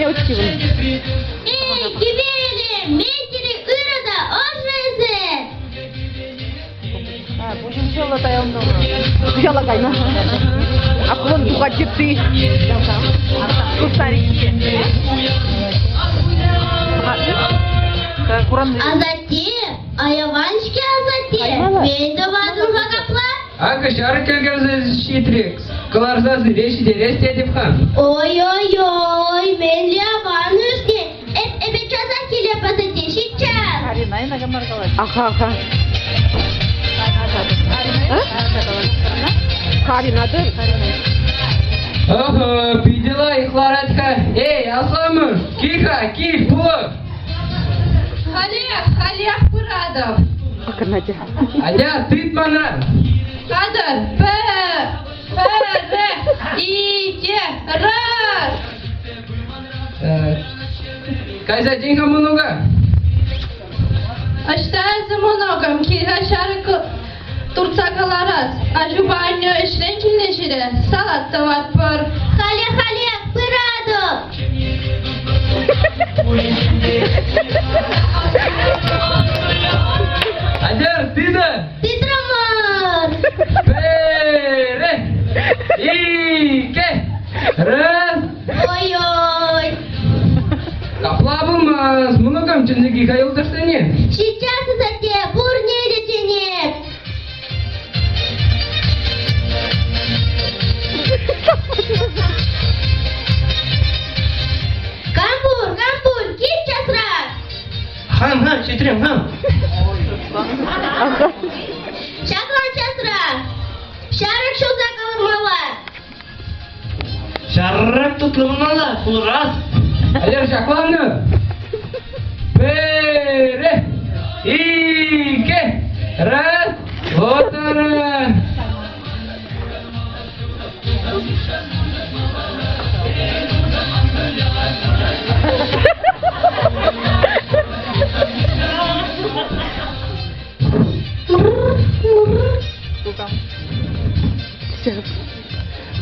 Мелочки вон. Эй, кивеле, метери ырӑ та ӑшӑ эсӗ! Яла кайнӑ. А кулон тухать ты. Кустарики. Асатте, айван-ҫке асатте, мӗн тӑватӑн-ха капла? Акӑ ҫарӑк кӗлкӗрсе ҫитрӗ. Кӑларса сире ҫитерес тетӗп-ха. Ой-ой-ой, мӗнле аван ӳснӗ. Эп, эпӗ часах килеп, асатте, ҫиччас. Аха, аха. Карина да? Ӑхӑ, питӗ лайӑх ларать-ха. Эй, асламӑш, кил-ха, кил, пулӑх. Халех, халех пыратӑп. Ака, Надя. Атя, тыт мана. Хатӗр, пӗр, пӗрре, икӗ, раз. Кайса тен-ха мӑнука. Ӑҫта эсӗ, мӑнукӑм, кил-ха ҫарӑк туртса кӑларас. Аҫупа аннӳ ӗҫрен килнӗ ҫӗре салат тӑватпӑр. Халех-халех пыратӑп. Атя, тытӑ! Тытрӑмӑр. Пӗрре, иккӗ, раз. Ой-ой. Капла пулмас, мӑнукӑм чӗнсе-ха юлташсене. Сейчас, асатте, пурне те чӗнеп. Кампур, Кампур, кил часрах. Хам, хам, ҫитрӗм, хам. Ҫаклан часрах. Ҫарӑк ҫулса кӑлармалла. Ҫаррак тутлӑ пулмалла, пулӑшас. Алер ҫакланнӑ. Пӗрре, иккӗ, раз, вот она.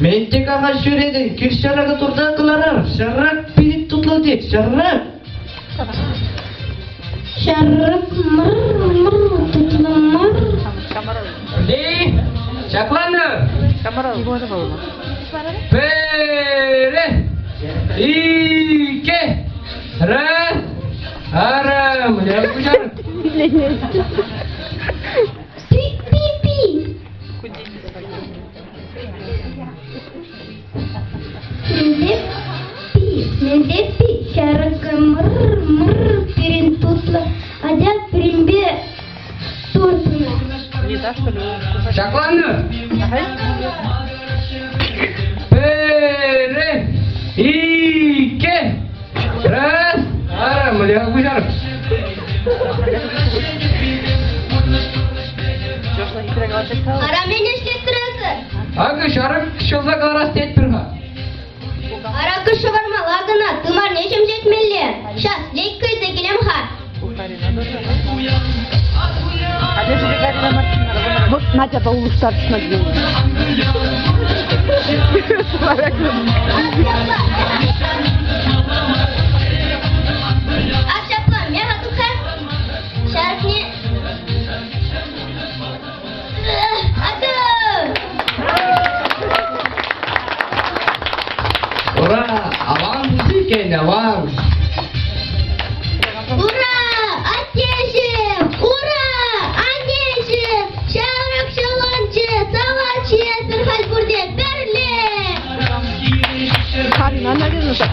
Мен тек ағаш ҫӳретӗн, кил ҫарракӗ турта кӑларар, ҫаррак пит тутлӑ тет, ҫаррак. Ҫаррак мӑр-мӑр тутлӑ мар. Ли, ҫакланнӑ. Пӗрре, иккӗ, раз, арам, пуҫар. Пи-пи-пи. Мӗнле мӗнле пи ҫарӑк мӑр-мӑр пирӗн тутлӑ, атя пирӗнпе туртӑнар. Ҫакланнӑ. Пӗрре, иккӗ, раз, арам, пуҫар. Ара мӗн ӗҫлеттересӗр? Акӑ ҫарӑк ҫӑлса кӑларас тетпӗр-ха. Ара кӑшӑвармалла кӑна, тымарне ҫемҫетмелле. Ҫас, лейка илсе килем-ха. Вот Надя улӑштарчӗ Надя. Ак ҫапла, ме-ха тух-ха. Ҫарӑкне Ура! Аван иккен, аван! Ура! Аттеҫӗм! Ура! Аннеҫӗм! Ҫамрӑк ҫӑлӑнчӗ, салат ҫиетпӗр халь пурте пӗрле! Карина, наверное, так.